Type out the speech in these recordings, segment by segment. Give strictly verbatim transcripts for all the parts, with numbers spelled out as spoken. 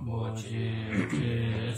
པོ་ཆེ།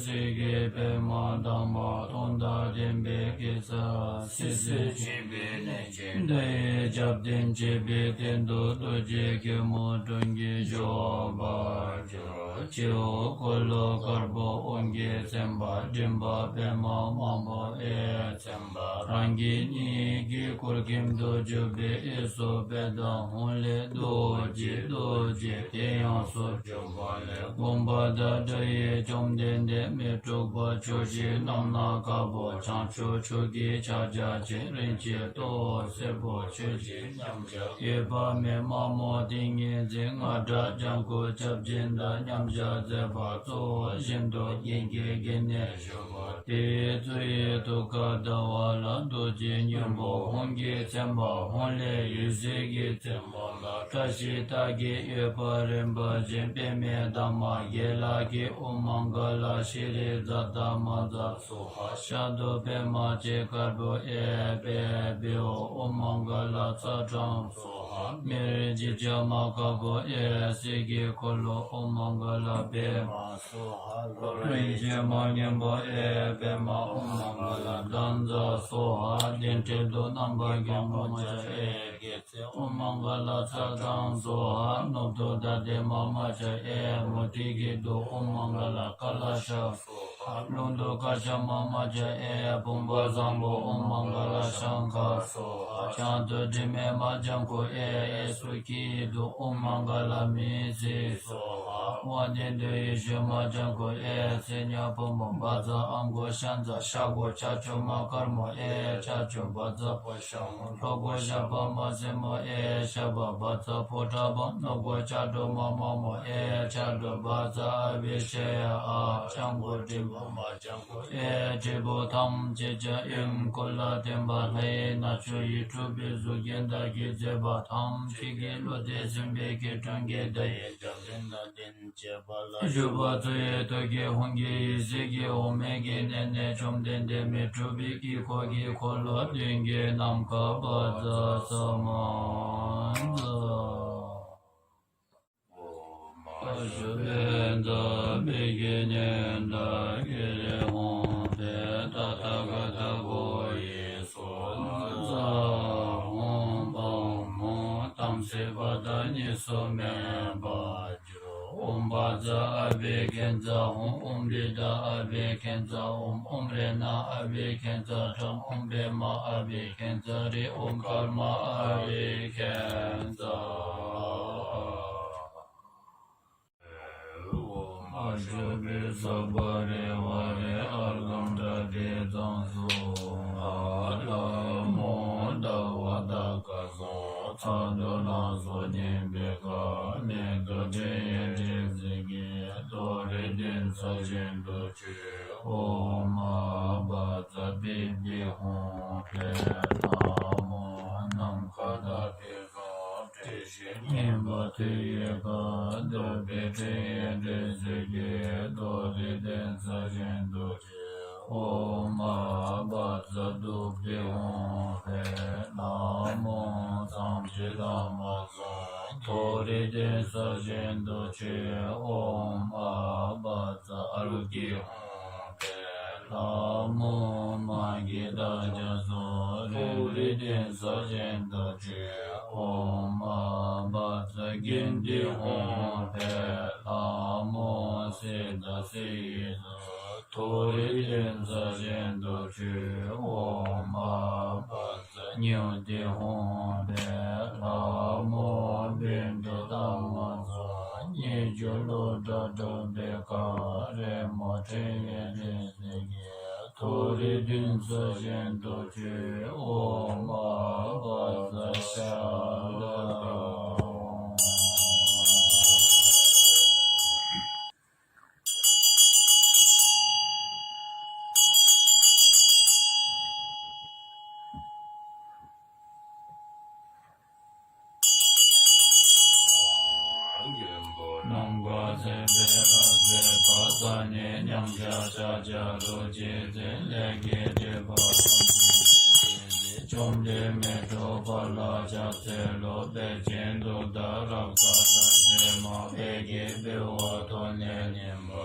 སྲིད་ཀྱི་པདྨ་དམ་པ་སྟོང་དང་ལྡན་པའི་གེ་སར། སྲིད་ཞིའི་འཇིགས་པའི་གནས་ཆེན་མདའ་ཡི་ཞབས་བརྟན་བཅས་པའི་སྟེང་དུ་རྡོ་རྗེ་སྐྱིལ་མོ་ཀྲུང་གིས་བཞུགས་པར་གྱུར། སྤྱི་བོ་འཁོར་ལོ་དཀར་པོ་ཨོཾ་གྱིས་མཚན་པ་མགྲིན་པ་པདྨ་དམར་པོ་ཨེ་མཚན་པ་རང་གི་སྙིང་གི་གུར་ཁྱིམ་དུ་གྱུར་པའི་གཡས་སུ་པད་དཀར་ཧཱུྃ་ལས་རྡོ་རྗེ། རྡོ་རྗེ་དེ་ཡང་སོར་བཅུ་པ་ལས་དགོངས་པ་དང་འདྲ་བའི་བཅོམ་ལྡན་འདས་མི་འཁྲུགས་པ་ཆོས་ཀྱི་རྣམ་སྣང་དཀར་པོ་བྱང་ཆུབ་མཆོག་གི་ཕྱག་རྒྱ་ཆེན་རིན་ཆེན་ཏོག་སེར་པོ་ཆོས་ཀྱི་མཉམ་གཞག་ཡོད་པ་མེད་དམར་མོ་ཏིང་ངེ་འཛིན་རྔ་སྒྲ་ལྗང་གུ་ཆབ་ཆེན་དང་མཉམ་གཞག་མཛད་པ་གཙོ་བོ་བཞིན་དུ་རྒྱན་གྱི་གེགས་གནས་བཞུགས་པ། དེའི་གཙོ་བོའི་ཐུགས་ཀར་ཟླ་བ་ལ་རྡོ་རྗེ་སྙིང་པོ་ཧཱུྃ་གི་མཚན་པ་ཧཱུྃ་ལས་འོད་ཟེར་གྱི་མཚན་པ་ལ་བཀྲ་ཤིས་རྟགས་བརྒྱད་ཡོད་པ་རིམ་པ་བཞིན་པདྨའི་འདབ་མ་བརྒྱད་ལ་གི་ཨོཾ་མངྒ་ལ་ཤྲཱི་ཛ་ཏ་མ་ཛ་སྭཱ་ཧཱ། ཤར་དུ་པདྨ་ཅིག་དཀར་པོ་ཨེ་པད་བེའུ་ཨོཾ་མངྒ་ལ་ཚ་གྲངས་སྭཱ་ཧཱ། མེ་རི་ཇི་ཇ་མ་དཀར་པོ་ཨེ་སྲས་ཀྱི་འཁོར་ལོ་ཨོཾ་མངྒ་ལ་པདྨ་སྭཱ་ཧཱ། ལྷོ་རིན་ཆེན་མ་སྔོན་པོ་ཨེ་པདྨ་ཨོཾ་མངྒ་ལ་ཏཱཾ་ཛ་སྭཱ་ཧཱ། གདན་ཁྲི་དུ་རྣམ་པར་རྒྱལ་མོ་མ་ཇ་ཨེ་རྒྱལ་མཚན་ཨོཾ་མངྒ་ལ་ཚ་གྲངས་སྭཱ་ཧཱ། ནུབ་ཏུ་དྷཱ་ཏི་མ་མ་ཇ་ཨེ་མུ་ཏིག་གི་མདོག་ཨོཾ་མངྒ་ལ་ཀ་ལ་ཤ་སྭཱ་ཧཱ། ལུང་དུ་ཀ་ཤ་མ་མ་ཇ་ཨེ་བུམ་པ་བཟང་པོ་ཨོཾ་མངྒ་ལ་ཤང་ཁ་སྭཱ་ཧཱ། བྱང་དུ་དྲི་མེད་མ་ལྗང་ཁུ་ཨེ་ཨེ་སུ་ཁྱི་ཡི་དུ་ཨོཾ་མངྒ་ལ་མི་ཚེ་སྭཱ་ཧཱ། དབང་ལྡན་དུ་ཡེ་ཤེས་མ་ལྗང་ཁུ་ཨེ་ཚེ་ཉ་ཕོ་མོ་བཛྲ་ཨ་མགོ་ཤ་ཛ་ཤ་གོ་ཤ་ཆུ་མ་དཀར་མོ་ཨེ་ཤ་ཆུ་བཛྲ་པོ་ཤ་མོ་ལྷོ་གོ་ཤ་པ་མ་སེར་མོ་ཨེ་ཤ་བ་བཛྲ་པོ་ཊ་བ། ནུབ་གོ་ཤ་དྲོ་མ་དམར་མོ་ཨེ་ཤ་དྲོ་བཛྲ་ཨ་བི་ཤ་ཡ་ཨ། བྱང་གོ་དྲིལ་བུ་མ་ལྗང་ཨེ་དྲིལ་བུ་ཐམས་ཅད་ཀྱང་ཨེ་ཧུམ་ཀུ་ལ་ཐེམ་པ་ལྷའི་ན་ཆུ་ཡིས་སྤྲུལ་པའི་གཟུགས་ཅན་དག་གིས་མཛད་པ་ཐམས་ཅད་ཀྱི་བློ་གཏད་སེམས་དཔའི་སྐྱིལ་ཀྲུང་གིས་བརྡ་ཡི་ལྗགས་ལན་ལ་བརྟེན་བྱས་པ་ལ་བཞུགས་པ་གཙོ་བོའི་ཐུགས་ཀྱི་ཧཱུྃ་གི་ཡེ་ཤེས་ཀྱི་འོག་མིན་གྱི་གནས་ནས་བཅོམ་ལྡན་འདས་མི་འཁྲུགས་པའི་དཀྱིལ་འཁོར་གྱི་འཁོར་ལོ་བདུན་གྱི་ནམ་མཁའ་བཛྲ་ས་མ་ཛ། ཨ་ཞུ་བན་དྷ་བི་གི་ཉན་དྷ་གི་རི་ཧོང་ཕེ་ཏ་ཐ་ག་ཏ་གོ་ཡེ་སོ་ཛ་ཧོང་པ་མོ་དམ་སྲི་པ་དང་གཉིས་སུ་མེད་པར་གྱུར། ཨོཾ་བཛྲ་ཨ་བྷི་ཥིཉྩ་ཧོཾ། ཨོཾ་བི་ཏ་ཨ་བྷི་ཥིཉྩ་ཧོཾ། ཨོཾ་རཏྣ་ཨ་བྷི་ཥིཉྩ་ཏྲཾ། ཨོཾ་པདྨ་ཨ་བྷི་ཥིཉྩ་རི། ཨོཾ་ཀརྨ་ཨ་བྷི་ཥིཉྩ། ཨོཾ་ཨ་ཤུ་བི་ས་པ་རི་ཝ་རི་ཨརྒྷཾ་པྲ་ཏི་ཙཾ་སྭཱ་ཧཱ། ལྷ་མོ་ཟླ་བ་དག་ག་སོགས་མཚན་དུ་ལ་སོགས་བསྙེན་པའི་ཁ། མིག་ཏུ་དྲི་ཡི་དྲི་ཟིལ་གྱིས་མཐོ་རིས་གདན་ས་བཞིན་དུ་མཆོད། ཨོཾ་ཨ་བཛྲ་པི་བི་ཧཱུྃ་ཕཊ། ན་མོ། ནམ་མཁའ་དང་དུས་གསུམ་དྲི་ཞིང་སྙན་པ་ཐོས་པའི་ཁ། བདུག་པའི་ཁྲི་ཡི་དྲི་ཟིལ་གྱིས་མཐོ་རིས་གདན་ས་བཞིན་དུ་མཆོད། ཨོཾ་ཨ་བཛྲ་བདུག་པི་ཧཱུྃ་ཕཊ། ན་མོ། ཚངས་པའི་ལྷ་མོ་ཚངས་མཐོ་རིས་གདན་ས་བཞིན་དུ་མཆོད། ཨོཾ་ཨ་བཛྲ་ཨཱ་ལོ་ཀི་ཧཱུྃ་ཕཊ། ན་མོ། མ་གི་དང་རྒྱ་མཚོ་མཐོ་རིས་གདན་ས་བཞིན་དུ་མཆོད། ཨོཾ་ཨ་བཛྲ་གིནྡྷི་ཧཱུྃ་ཕཊ། ན་མོ། སྲས་དང་སྲས་ཀྱི་གཟུགས་མཐོ་རིས་གདན་ས་བཞིན་དུ་མཆོད། ཨོཾ་ཨ་བཛྲ་སྙིང་ཐིག་ཧཱུྃ་ཕཊ། ན་མོ། བཻ་ཌཱུརྱ་དང་མ་ཚོགས་སྙན་བརྒྱུད་གླུ་སྒྲ་སྒྲོག་པའི་ཁ། རོལ་མོ་ཁྲི་ཡི་རིགས་གཟིགས་ཀྱི་མཐོ་རིས་གདན་ས་བཞིན་དུ་མཆོད། ཨོཾ་ཨ་བཛྲ་ཤ་ལ་ཀ་ཧཱུྃ། མགོན་པོ་ནམ་མཁའ་མཚན་དཔེ་ལ་མཛད་པ། ས་གནས་མཉམ་གཞག་ཕྱག་རྒྱ་རྡོ་རྗེ་འཛིན། ལས་ཀྱི་སྒྲིབ་པ་ཐམས་ཅད་ཀུན་ཆེན་ཞི། བཅོམ་ལྡན་མི་འཁྲུགས་པ་ལ་ཕྱག་འཚལ་ལོ། དཔལ་ཆེན་གདུགས་དང་རཀྵ་དང་ཞལ་མ། དཔལ་གྱི་པི་ཝ་ཐོགས་ནས་ཉན་པ།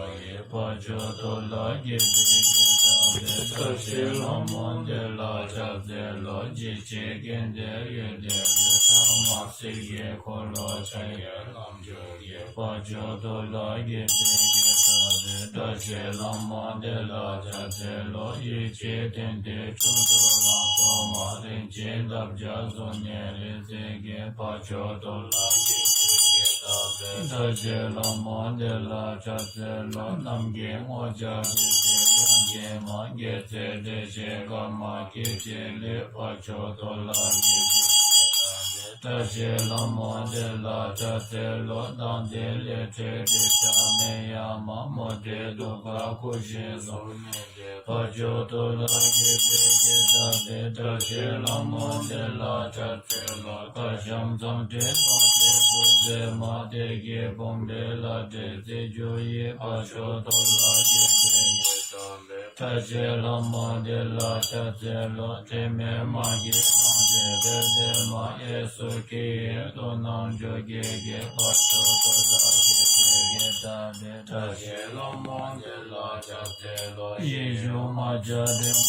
བ་མཆོག་ཏུ་ལ་དགྱེས་པའི་དགྱེས་བཏབ་སྟེ། བཀྲ་ཤིས་ལྷ་མོ་འདི་ལ་ཕྱག་འཚལ་ལོ། འཇིགས་བྱེད་ཀུན་ལྡན་ཡོན་ཏན་རྒྱུ། ཕྲ་མ་སྲིད་ཀྱི་འཁོར་ལོ་འཆིང་བའི་ལམ་མཆོག་གི། བ་མཆོག་ཏུ་ལ་དགྱེས་པའི་དགྱེས་བཏབ་སྟེ། བཀྲ་ཤིས་ལྷ་མོ་འདི་ལ་ཕྱག་འཚལ་ལོ། ཡིད་ཀྱི་དོན་དེ་འཁྲུལ་འགྲོ་ལམ་སོགས་མ། རིན་ཆེན་འདབ་བརྒྱ་བཟུང་ནས་རིང་བསྲེལ་གྱི། བ་མཆོག་ཏུ་ལ་དགྱེས་པའི་དགྱེས་བཏབ་སྟེ། བཀྲ་ཤིས་ལྷ་མོ་འདི་ལ་ཕྱག་འཚལ་ལོ། གནམ་སྐྱེས་སྔོ་སྐྱ་བུས་པའི་དབྱངས་ཅན་མ། དགེ་ཚུལ་འགྲེལ་བྱེད་ཀརྨ་སྐྱེས་ཀྱི་ལུས། བ་མཆོག་ཏུ་ལ་དགྱེས་པའི་དགྱེས་བཏབ་སྟེ། བཀྲ་ཤིས་ལྷ་མོ་འདི་ལ་ཕྱག་འཚལ་ལོ། མདངས་ལྡན་ལས་འཕྲོས་འབྲས་ཆགས་མེད་ཡ་མ། མུ་སྟེགས་གདུག་དཀར་ཁུ་ཤའི་གཟུགས་མེད་པའི། བ་མཆོག་ཏུ་ལ་དགྱེས་པའི་དགྱེས་བཏབ་སྟེ། བཀྲ་ཤིས་ལྷ་མོ་འདི་ལ་ཕྱག་འཚལ་ལོ། དཀར་ཤམ་མཚམས་སྤྲིན་དཔག་བྱེད་དགུ་ཚན་མ། གཏེར་གྱི་བུམ་པའི་ལྷ་འདྲེ་རྩི་བཅུ་ཡིས། བ་མཆོག་ཏུ་ལ་དགྱེས་པའི་དགྱེས་བཏབ་སྟེ། བཀྲ་ཤིས་ལྷ་མོ་འདི་ལ་ཕྱག་འཚལ་ལོ། དྲི་མེད་དམར་གྱི་རློན་པའི་དཔལ་ལྡན་མ། གཡས་སུ་ཁྱི་ཡི་ཏོག་རྣམས་བཅོ་བརྒྱད་ཀྱིས། བ་མཆོག་ཏུ་ལ་དགྱེས་པའི་དགྱེས་བཏབ་སྟེ། བཀྲ་ཤིས་ལྷ་མོ་འདི་ལ་ཕྱག་འཚལ་ལོ། ཡིད་བཞིན་རྨ་བྱ་འགྲན་ཟླ་དགའ་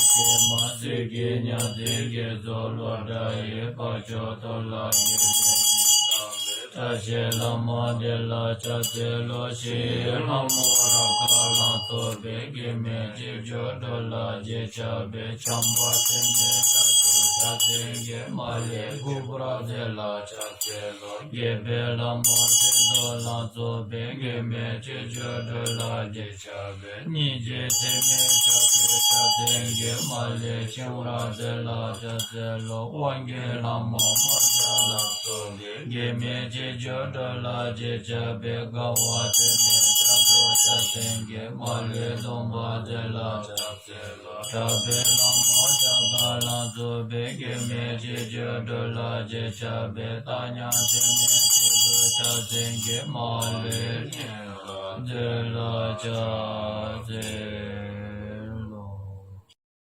སྐྱེད་མ། གཟི་བརྗིད་ཉ་རྫིག་གི་མཛོ་ལོ་འདྲ་ཡིས། བ་མཆོག་ཏུ་ལ་དགྱེས་པའི་དགྱེས་བཏབ་སྟེ། བཀྲ་ཤིས་ལྷ་མོ་འདི་ལ་ཕྱག་འཚལ་ལོ། ཕྱི་ཡི་ལྷ་མོ་རབ་དཀར་ལ་སོགས་པའི། དགེ་མེད་ཅི་བྱུང་འགྲོ་ལ་རྗེས་ཆགས་པའི། བྱམས་པ་ཐོད་མེད་ཕྲག་དོག་ཕྱག་ཆེན་གྱིས། མ་ལུས་འགུགས་པར་མཛད་ལ་ཕྱག་འཚལ་ལོ། དགྱེས་པའི་ལྷ་མོ་ཚེ་རྫོགས་ལ་སོགས་པའི། དགེ་མེད་ཅི་བྱུང་འགྲོ་ལ་རྗེས་ཆགས་པའི། སྙིང་རྗེ་ཚད་མེད་ཕྲག་དོག་ཕྱག་ཆེན་གྱིས། མ་ལུས་འཆིང་བར་མཛད་ལ་ཕྱག་འཚལ་ལོ། དབང་གི་ལྷ་མོ་དམར་སྐྱ་ལ་སོགས་པའི། དགེ་མེད་ཅི་བྱུང་འགྲོ་ལ་རྗེས་ཆགས་པའི། དགའ་བ་ཐོད་མེད་ཕྲག་དོག་ཕྱག་ཆེན་གྱིས། མ་ལུས་སྡོམ་པར་མཛད་ལ་ཕྱག་འཚལ་ལོ། དྲག་པོའི་ལྷ་མོ་རྒྱ་གར་ལ་སོགས་པའི། དགེ་མེད་ཅི་བྱུང་འགྲོ་ལ་རྗེས་ཆགས་པའི། རྟ་རྐྱང་ཐོད་མེད་ཐོད་ཕུད་ཕྱག་ཆེན་གྱིས། མ་ལུས་ཉེ་བར་མཛད་ལ་ཕྱག་འཚལ་